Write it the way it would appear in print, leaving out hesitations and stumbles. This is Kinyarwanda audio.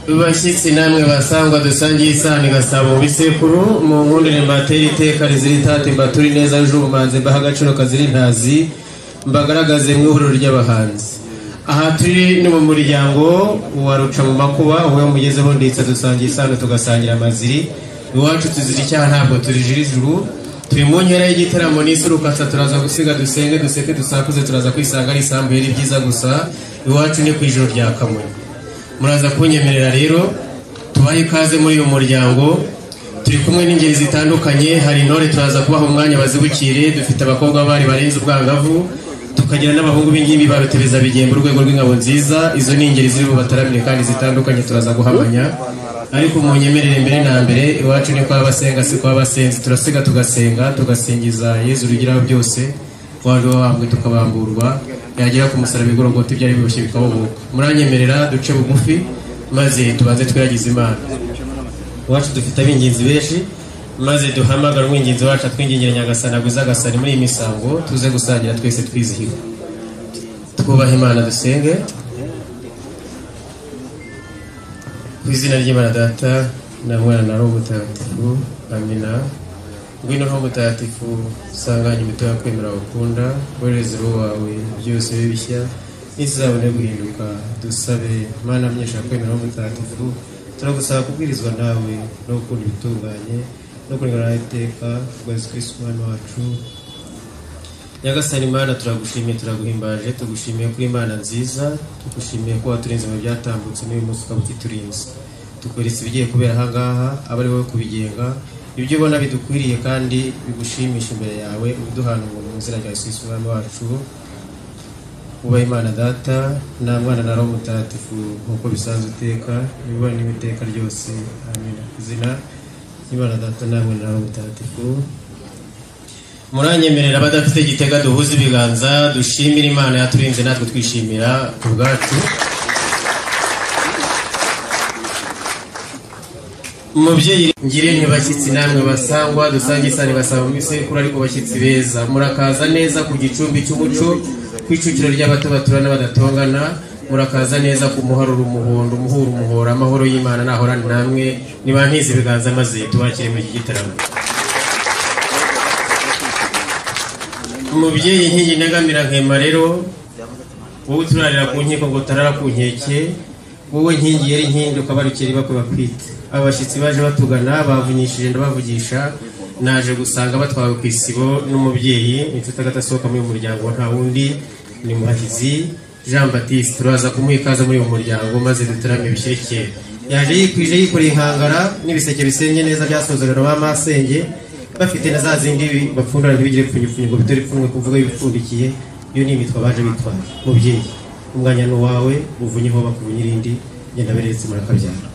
Bashyitsi namwe basangwa dusangiye isano igasaba mu bisekuru, mu nkundire mbatera iteka rizira itate, mbaturi neza y'ubumanzi, mbaha agaciro kazira intazi, mbagaragaze mu ihuriro ry'abahanzi. Aha turi ni mu muryango wa Ruca mu makuba, uwo mugezeho nditse dusangiye isano tugasangira amaziri. Iwacu tuzira icyaha ntabwo turijira ijuru. Turi mu nkera y'igitaramo n'isurukatsa, turaza gusiga dusenge duseke dusakuze, turaza kwisanga ari isambu yari byiza gusa. Iwacu ni ku ijoro rya Kamonyi. Muraza kunyemerera rero tubahe ikaze muri uyu muryango. Turi kumwe n'ingeri zitandukanye, hari intore turaza kubaha umwanya bazibukire, dufite abakobwa bari barenze ubwangavu, tukagira n'abahungu b'ingimbi barutebeza bigemba urwego rw'ingabo nziza. Izo ni ingeri ziri bubataramire kandi zitandukanye, turaza guhamanya. Ariko munyemerere mbere na mbere, iwacu ni kwa basenga si kwa basenzi, turasiga tugasenga tugasingiza Yezu rugiraho byose, wandi wabambwe tukabamburwa, yagera ku musaraba igorogota ibyari biboshye bikabohoka. Muranyemerera duce bugufi maze tubanze twiragize Imana. Iwacu dufite ab'ingenzi benshi, maze duhamagara umwinginzi wacu atwingingira Nyagasani agwize agasani muri iyi misango, tuze gusangira twese twizihiwe. Twubahe Imana dusenge. Ku izina ry'Imana Data na Mwana na Roho Mutagatifu, amina. Ngwino Roho Mutagatifu, usanganye imitobe yo kwemera ukunda, wohereze Roho wawe byose bibe bishya, n'isi izabone guhinduka. Dusabe Mana myesha kwemera Roho Mutagatifu, turagusaba kubwirizwa nawe no gukunda ibitunganye no kurengana iteka rwa Yesu Kristo Umwami wacu. Nyagasani Mana, turagushimiye, turaguhimbaje, tugushimiye kuri Imana nziza, tugushimiye ko waturinze mu byatambutse n'uyu munsi ukaba ukiturinze. Tukweretse ibigiye kubera aha ngaha, abe ari wowe kubigenga, ibyo ubona bidukwiriye kandi bigushimisha imbere yawe, ubiduhana ubuntu mu izina rya Yesu Kristo Umwami wacu. Ubahe Imana Data na Mwana na Roho Mutagatifu, nk'uko bisanzwe iteka, ibibona n'iteka ryose. Amina. Izina ry'Imana Data na Mwana na Roho Mutagatifu. Muranyemerera abadafite igitega duhuze ibiganza, dushimire Imana yaturinze natwe twishimira ubwacu. Umubyeyi ngire ntibashyitsi namwe basangwa dusangiye isano igasaba mu bisekuru, ariko bashyitsi beza murakaza neza ku gicumbi cy'umuco, ku icukiro ry'abato batura n'abadatongana. Murakaza neza ku muharuro umuhondo, umuhuro umuhora, amahoro y'Imana nahorane namwe. Nibantize ibiganza maze tubakire muri iki gitaramo. Umubyeyi nkingi ntegamira nkema rero, wowe uturarira ku nkiko ngo utarara ku nkeke, wowe nkingi yari inkingi ukabarukira ibakwe bakwite. Abashyitsi baje batugana bavunyishije ndabavugisha, naje gusanga batwawe ku isibo n'umubyeyi inshuti agatasohoka muri uyu muryango nta wundi ni Muhahizi Jean Baptiste. Turaza kumuha ikaze muri uyu muryango maze dutarame bishyire kera. Yaje yikwije yikoreye inkangara n'ibiseke bisenye neza byasozaga ba masenge, bafite na za zindi bapfundura ntibigire ipfunyipfunyi ngo bitore ipfunwe kuvuga ibipfundikiye. Iyo ni imitwa baje bitwaje. Mubyeyi, umwanya ni uwawe, uvunyeho bakuvunye irindi, genda beretse murakabyara.